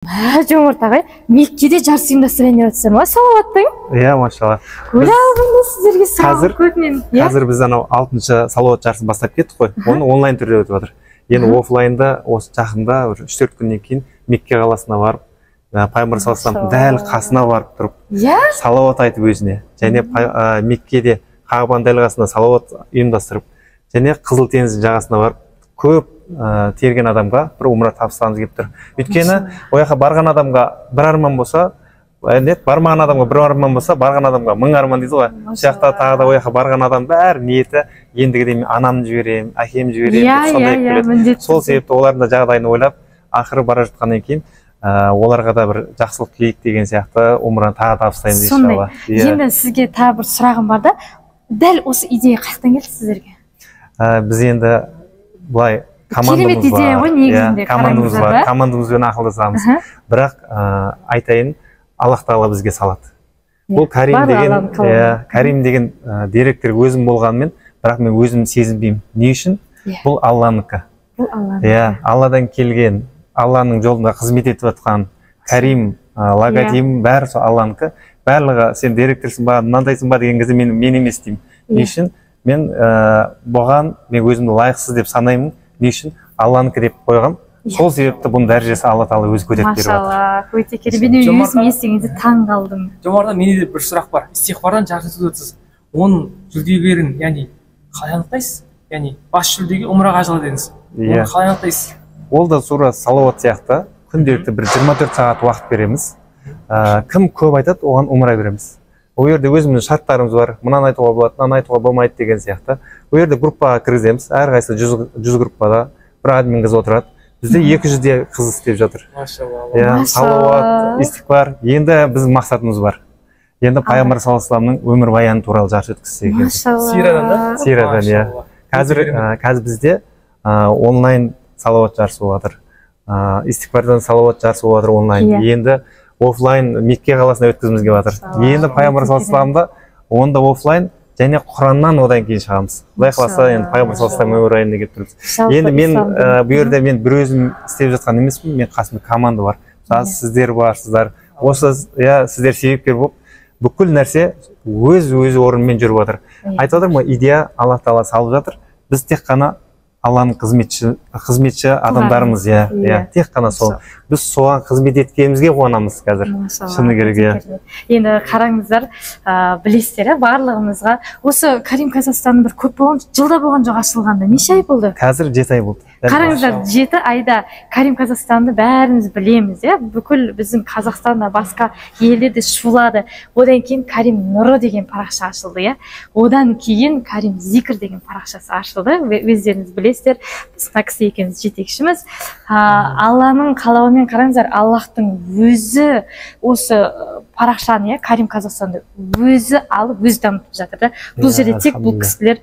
Жомарт ағай, Меккеде жарыс ұйымдастырайын деп жатсыздар ма салауаттың? Иә, машалла. Өлә, сіздерге сұрағым көп мен. Қазір біз анау 6-шы салауат жарысын бастап кеттік қой. Оны онлайн түрде өтіп жатыр. Енді офлайнда осы жақында бір 3-4 күннен кейін Мекке қаласына барып, пайғамбар саллаллаху алейхи вассалам дәл қасына барып тұрып, салауат айтып өзіне, және Меккеде Қағбаның дәл қасында салауат ұйымдастырып, және Қызыл теңіздің жағасына барып көп терген адамға бір умра табыстағымыз келіп тұр. Өйткені ол жаққа барған адамға бір арман болса, бармаған адамға бір арман болса, барған адамға мың арман дейді ғой. Сол жақта тағы да ол жаққа барған адам бәрі ниеті ендігіде мен анамды жіберемін, әкемді жіберемін деп сондай келеді. Сол себепті олардың да жағдайын ойлап, ақыры бара жатқаннан кейін оларға да бір жақсылық тілейік деген сияқты умраны тағы табыстаймыз иншалла. Енді сізге тағы бір сұрағым бар да, дәл осы идея қаяқтан келді сіздерге? Біз енді былай командамыз бар, командамыз бар, командамызбен ақылдасамыз. Бірақ айтайын, Аллах тағала бізге салады. Бұл Карим деген, Карим деген директор өзім болғанымен, бірақ мен өзім сезінбеймін. Не үшін? Бұл Алланыкі. Бұл Алланыкі. Алладан келген, Алланың жолында қызмет етіп жатқан Карим логотипім бәрі сол Алланыкі. Барлығы сен директорсың ба, мынандайсың ба деген кезде мен емес деймін. Не үшін? Мен бұған мен өзімді лайықсыз деп санаймын. Не үшін? Алланыкі деп қойғам. Сол себепті бұның дәрежесі Алла тағала өзі көтеріп беріп жатыр. Машалла, өте керемет. Мен өзім естігенде таң қалдым. Жомарт, менде де бір сұрақ бар. Истиғфардан жарыс өтіп жатсыз. Оның жүлдегерін, яғни қалай анықтайсыз? Яғни бас жүлдеге умраға ажыла дедіңіз. Оны қалай анықтайсыз? Ол да сура салауат сияқты. Күнделікті бір 24 сағат уақыт береміз. Кім көп айтады, оған умра береміз. Ол жерде өзіміздің шарттарымыз бар. Мынаны айтуға болады, мынаны айтуға болмайды деген сияқты. Ол жерде группаға кіргіземіз. Әрқайсысы 100 группада бір админ қыз отырады. Бізде 200-де қыз істеп жатыр. Машалла. Салауат, истиғфар. Енді біздің мақсатымыз бар. Енді пайғамбар саллаллаху алейхи вассаламның өмірбаяны туралы жарыс өткізсек екен. Сирадан да? Сирадан, иә. Қазір бізде онлайн салауат жарысы болып жатыр. Истиғфардан салауат жарысы болып жатыр онлайн. Енді офлайн Мекке қаласында өткізгіміз келіп жатыр. Енді пайғамбар саллаллаху алейхи вассаламда онда офлайн және Құраннан одан кейін шығамыз. Құдай қаласа енді пайғамбар саллаллаху алейхи вассалам өмірбаянына келіп тұрмыз. Енді мен бұл жерде мен бір өзім істеп жатқан емеспін, мен қасымда команда бар. Мысалы сіздер барсыздар. Осы сіздер себепкер болып бүкіл нәрсе өз орнымен жүріп жатыр. Айтып жатырмын ғой, идея Аллах тағала салып жатыр. Біз тек қана Алланың қызметші адамдарымыз, тек қана сол. Біз соған қызмет еткенімізге қуанамыз қазір. Шыны керек, иә. Енді қараңыздар, білесіздер, барлығымызға осы Карим Қазақстанның бір көп болған, жылда болған жоқ ашылғанда. Неше ай болды? Қазір 7 ай болды. Қараңыздар, 7 айда Карим Қазақстанды бәріміз білеміз, иә? Бүкіл біздің Қазақстанда, басқа елдерде шулады. Одан кейін Карим Нұры деген парақша ашылды, иә? Одан кейін Карим Зикр деген парақшасы ашылды. Өздеріңіз білесіздер, біз мына кісі екеуміз жетекшіміз. Алланың қалауымен қараңыздар, Аллахтың өзі осы парақшаны, Карим Қазақстанды өзі алып, өзі дамытып жатыр да. Бұл жерде тек бұл кісілер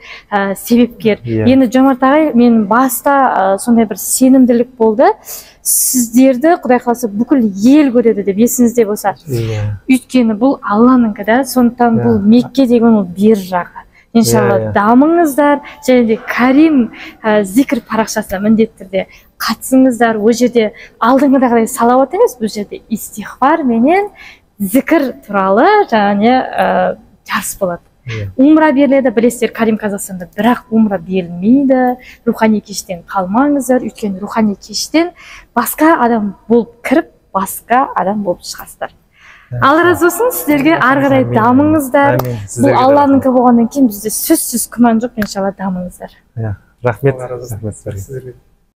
себепкер. Енді Жомарт ағай, мен баста сондай бір сенімділік болды. Сіздерді Құдай қаласа бүкіл ел көреді деп есіңізде болса. Өйткені бұл Алланыкі да, сондықтан бұл Мекке деген ол бер жағы. Иншалла дамыңыздар, және де Карим Зикр парақшасына міндетті түрде қатысыңыздар. Ол жерде алдыңғыдағыдай салауат емес, бұл жерде истиғфар менен зікір туралы және жарыс болады. Умра беріледі, білесіздер, Карим Қазақстанда бірақ умра берілмейді. Рухани кештен қалмаңыздар, өйткені рухани кештен басқа адам болып кіріп, басқа адам болып шығасыздар. Алла разы болсын, сіздерге ары қарай дамыңыздар. Бұл Алланыкі болғаннан кейін бізде сөзсіз күмән жоқ, иншалла дамыңыздар. Рахмет. Рахмет сіздерге.